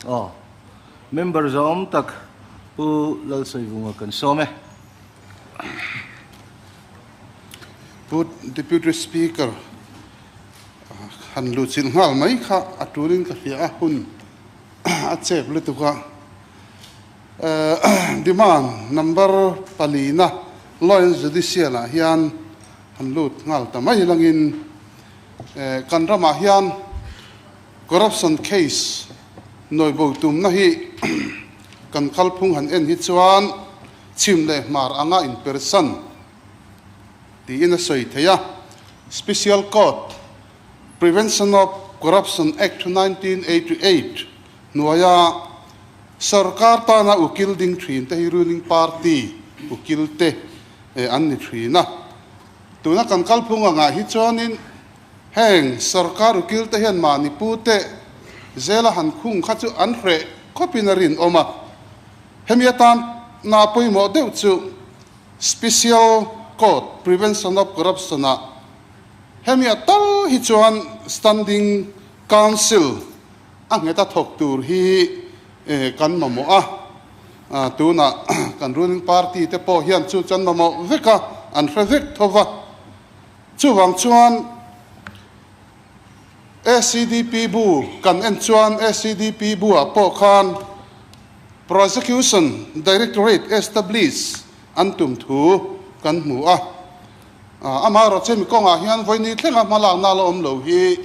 Aw. Member zawm tak Pu Lalsawivunga kan sawm e. Pu Deputy Speaker, han luhchilh nghal mai kha a tulin ka hria a, hun a chep lutuk a. Demand number palina Law and Judicial ah hian han lut nghal ta mai langin kan ramah hian corruption case nawi bo tumna hi kan kalphung han en hi chuan chhim leh hmar anga inpersan tiin a sawi thei a. Special Court, Prevention of Corruption Act 1988 hnuaia Sorkar tana ukil ding thin te hi ruling party ukil te an ni thin a. Tuna kan kalphung angah hi chuanin heng sorkar ukil te hian mahni pu te zela han khung kha chu an hreh khawpin a rinawm a. Hemi atan na pawimawh deuh chu Special Court Prevention of Corruption ah hemi a tal hi chuan Standing Counsel A nghet a thawk tur hi kan mamawh a, tunah kan ruling party te pawh hian chu chuan mamawh vek a, an hre vek tho va. Chuvang chuan ACDP bu kan en chuan ACDP bu ah pawh khan Prosecution Directorate establish an tum thu kan hmu a. Amaherawh chu hemi kawngah hian vawini thlenga hmalakna la awm lo hi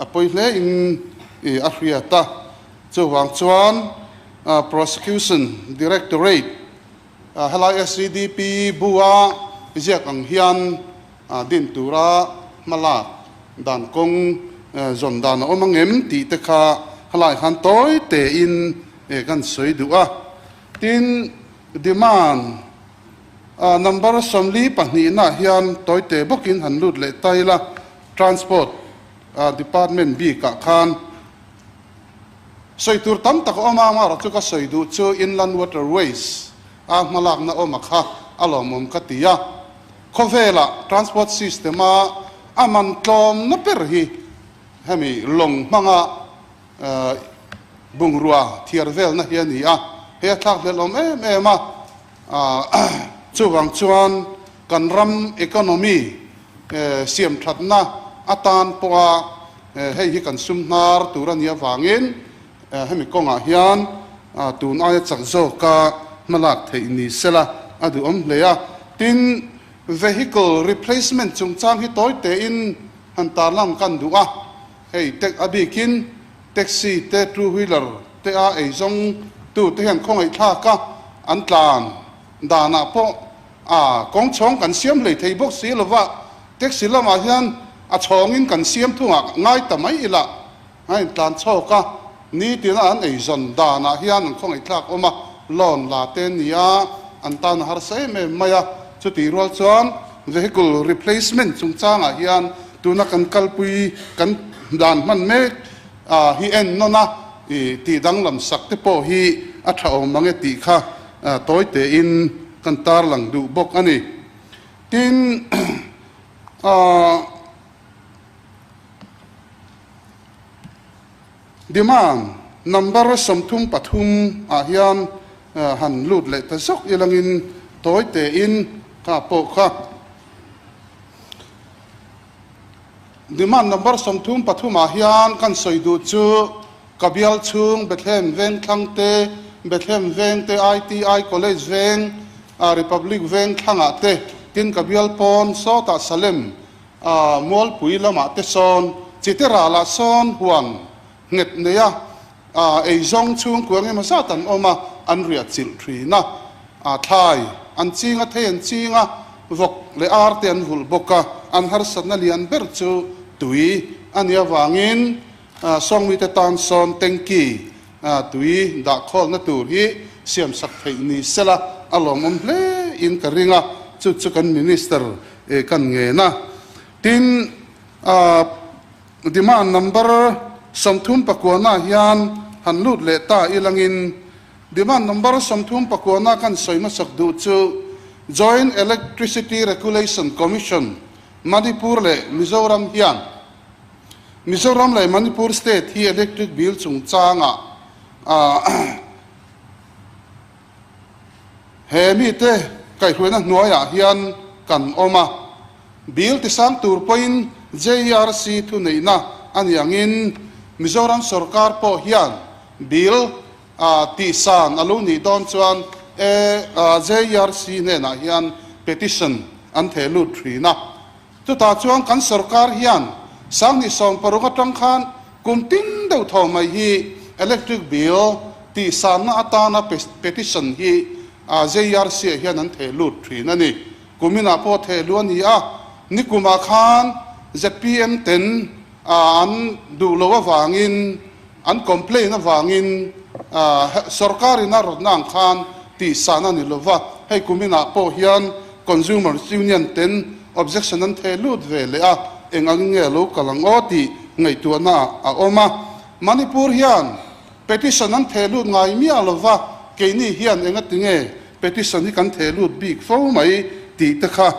a pawi hle in a hriat a. Chuvang chuan Prosecution Directorate helai SCDP bua ziak ang hian din tura hmalak dan kawng zawn dan a awm ang em tih te kha helai khan tawi tein kan sawi duh a. Tin, demand Number 42 nah hian tawite bawkin han lut leh ta ila, Transport Department bikah khan sawi tur tam tak a awm a, amaherawh chu ka sawi duh chu Inland Waterways a hmalakna awm a kha a lawmawm ka ti a. Khawvelah transport system a a man tlawmna ber hi hemi lawng hmanga bungrua thiar velna hi a ni a, hei a thlakhlelh awm em em a. Chuvang chuan kan ram economy siam thatna atan pawha hei hi kan sum hnar tur a nih avangin hemi kawngah hian tun aia chak zawka hmalak theih ni sela a duhawm hle a. Tin, vehicle replacement chungchang hi tawi tein han tarlang kan duh a, hei a bikin Taxi te two wheeler te a eizawng tu te hian khawngaihthlak a an tlan danah pawh a kawng chhawng kan siam hlei thei bawk si lova, taxi lamah hian a chhawngin kan siam thungah ngai ta mai ila a intlan chhawk a, nitina an eizawn danah hian an khawngaihthlak awm a, loan la te nia an tan a harsa em em mai a, chutih rual chuan vehicle replacement chungchangah hian tuna kan kalpui kan dan hman mek hi en nawn a, i tih danglam sak te pawh hi a tha awm mang e tih kha tawi tein kan tarlang duh bawk a ni. Tin, demand number 33 ah hian han lut leh ta zawk ilangin tawi tein kha pawh kha. Demand number 33 ah hian kan sawi duh chu ka bial chhung Bethlehem veng thlang te, Bethlehem veng te, ITI College veng, Republic veng thlangah te, tin ka bial pawn sawtah Salem Mualpui lamah te sawn Chite ralah sawn huan nghet neia eizawng chhungkua engemaw zat an awm a, an riah chilh thin a, thlai an ching a, thei an ching a, vawk leh ar te an vulh bawk a, an harsatna lian ber chu tui a nih avangin Sawngmite tan sawn tanky tui dah khawlna tur hi siamsak theih ni sela a lawmawm hle in ka ring a, chu chu kan Minister kan ngen a. Tin, Demand number 39 ah hian han lut leh ta ilangin Demand number 39 kan sawi hmasak duh chu Joint Electricity Regulation Commission, Manipur leh Mizoram hian Mizoram leh Manipur State hi electric bill chungchangah. He mite kaihhruaina hnuaiah hian kan awm a, bill tisang tur pawhin JERC thuneihna a nih angin Mizoram sorkar pawh hian bill tihsan a lo nih dawn chuan JERC hnenah hian petition an theh lut thin a. Chutah chuan kan sorkar hian 2016 atang khan kum tin deuh thaw mai hi electric bill tihsanna atana petition hi JRC ah hian an theh lut thin a ni. Kuminah pawh theh luh a ni a, nikumah khan zpm ten an duh loh avangin an complain avangin sorkarin a rawtna ang khan tihsan a ni lova, hei kuminah pawh hian Consumers Union ten objection an theh lut ve leh a, eng angin nge a lo kal ang aw tih ngaihtuahna a awm a. Manipur hian petition an theh lut ngai miah lova, keini hian engati nge petition hi kan theh lut bik fo mai tih te kha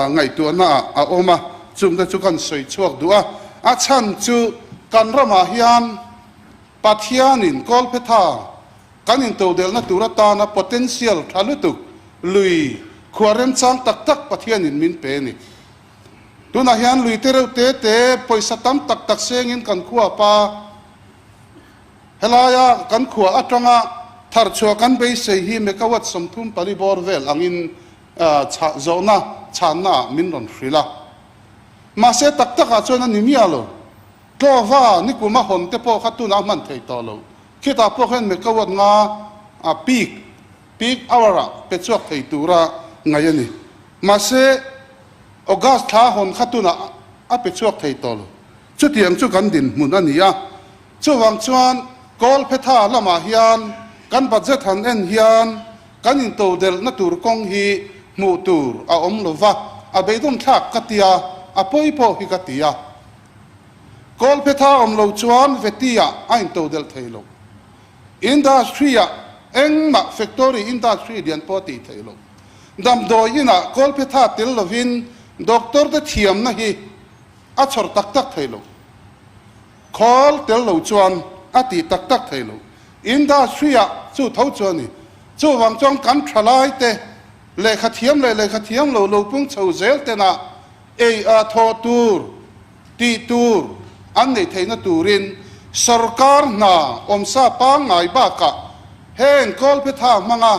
ngaihtuahna a awm a, chungte chu kan sawi chhuak duh a. A chhan chu kan ramah hian Pathianin Kawlphetha kan intodelhna tur atana potential tha lutuk lui khuah remchang tak tak Pathianin min pe a ni. Tunah hian lui te reuh te te pawisa tam tak tak sengin kan khuap a, helaia kan khuah atanga tharchhuah kan beisei hi megawatt 34 bawr vel angin zawhna chhannaah min rawn hrilh a. Mahse tak takah chuan a ni miah lo. Tlawva nikum a hawn te pawh kha tunah a hman thei tawh lo. Khitah pawh khan megawatt nga a peak, peak hour ah pe chhuak thei tura ngaih a ni. Mahse August thla hawn kha tunah a pe chhuak thei tawh lo. Chutiang chu kan dinhmun a ni a. Chuvang chuan Kawlphetha lamah hian kan budget han en hian kan intodelhna tur kawng hi hmuh tur a awm lo va, a beidawm thlak ka ti a, a pawi pawh hi ka ti a. Kawlphetha awm lo chuan Veti-ah a intodelh thei lo. Industry-ah engmah factory industry lian pawh a tih theih lo. Damdawi inah Kawlphetha tel lovin doctor te thiamna hi a chhawr tak tak thei lo. Khawl tel lo chuan a tih tak tak thei lo. Industry-ah chu tho chu a ni. Chuvang chuan kan thalai te lehkha thiam leh lehkha thiam lo lo pung chho zel tena ei a thawh tur, tih tur an neih theihna turin sawrkar hna awmsa pangngai bakah heng Kawlphetha hmanga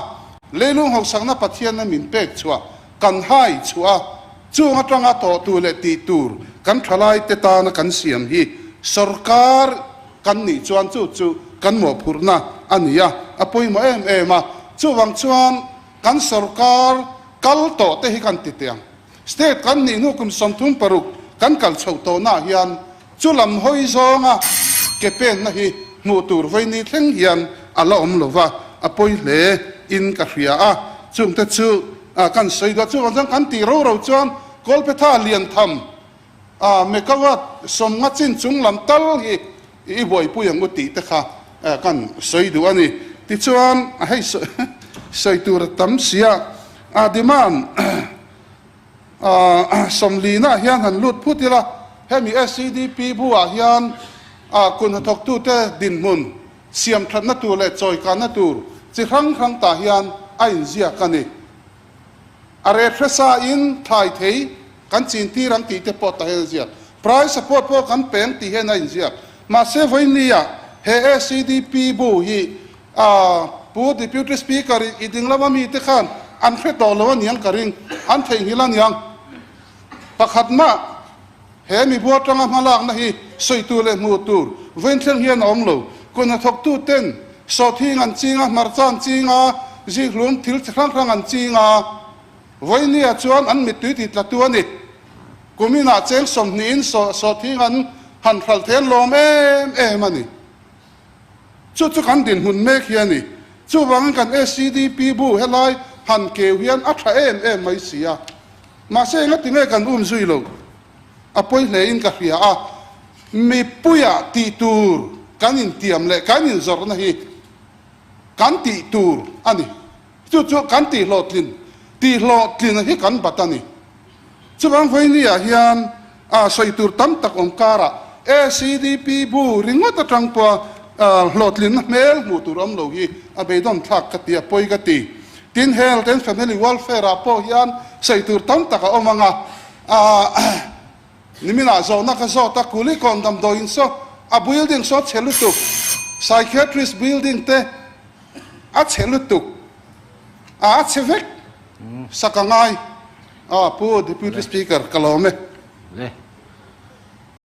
leilung hausakna Pathianna min pek chhuah kan hai chhuah a, chung atanga tawh tur leh tih tur kan thalaite tana kan siam hi sawrkar kan nih chuan chu chu kan mawhphurhna a ni a, a pawimawh em em a. Chuvang chuan kan sawrkar kal tawh te hi kan ti teh ang. State kan nih hnu kum 36 kan kal chhoh tawhnaah hian chu lam hawi zawnga ke penna hi hmuh tur vaini thleng hian a la awm lo va, a pawi hle in ka hria a, chungte chu kan sawi duah. Chuvang chuan kan tih ro ro chuan Kawlphetha lian tham megawatt 50 chin chung lam tal hi i buaipui ang u tih te kha kan sawi duh a ni. Tichuan hei sawi tur a tam sia a demand 40 ah hian han lut phut ila, hemi SEDP bu ah hian kun hnathawktute dinhmun siam thatna tur leh chawikanna tur chi hrang hrang tah hian a inziak a ni. A ret hresa in thlai thei kan chin tir ang tih te pawh tah hian a ziak. Price support pawh kan pe ang tih hian a inziak. Mahse vawinia he SEDP bu hi Pu Deputy Speaker i ding lama mite khan an hre tawh lo aniang ka ring, an theihnghilh aniang. Pakhat mah he mi bu atanga hmalakna hi sawi tur leh hmuh tur vawiin thleng hian a awm lo. Kun hnathawktu ten sawhthing an ching a, hmarcha an ching a, zikhlum thil chi hrang hrang an ching a, vawinia chuan an mittui ti tlatu a ni. Kuminah cheng 20in sawhthing an han hralh thei an lawm em em a ni. Chu chu kan dinhmun mek hi a ni. Chuvangin kan SEDP bu helai han keu hian a tha em em mai si a. Mahse engati nge kan um zui lo? A pawi hlein ka hria a. Mipuia tih tur kan intiam leh kan inzawrhna hi kan tih tur a ni. Chu chu kan tihhlawhtlin, tihhlawhtlin hi kan bat a ni. Chuvang vawinia hian a sawi tur tam tak awm karah ACDP bu ringawt atang pawha. Hlawhtlinna hmel hmuh tur awm lo hi a beidawn thlak ka ti a, pawi ka ti. Tin, Health and Family Welfare ah pawh hian sawi tur tam tak a awm ang a, niminah zawhna ka zawt a, Kulikawn damdawiin saw a building saw chhe lutuk, Psychiatrist building te a chhe lutuk, a chhe vek sak a ngai. Pu Deputy Speaker, ka lawm e. Le.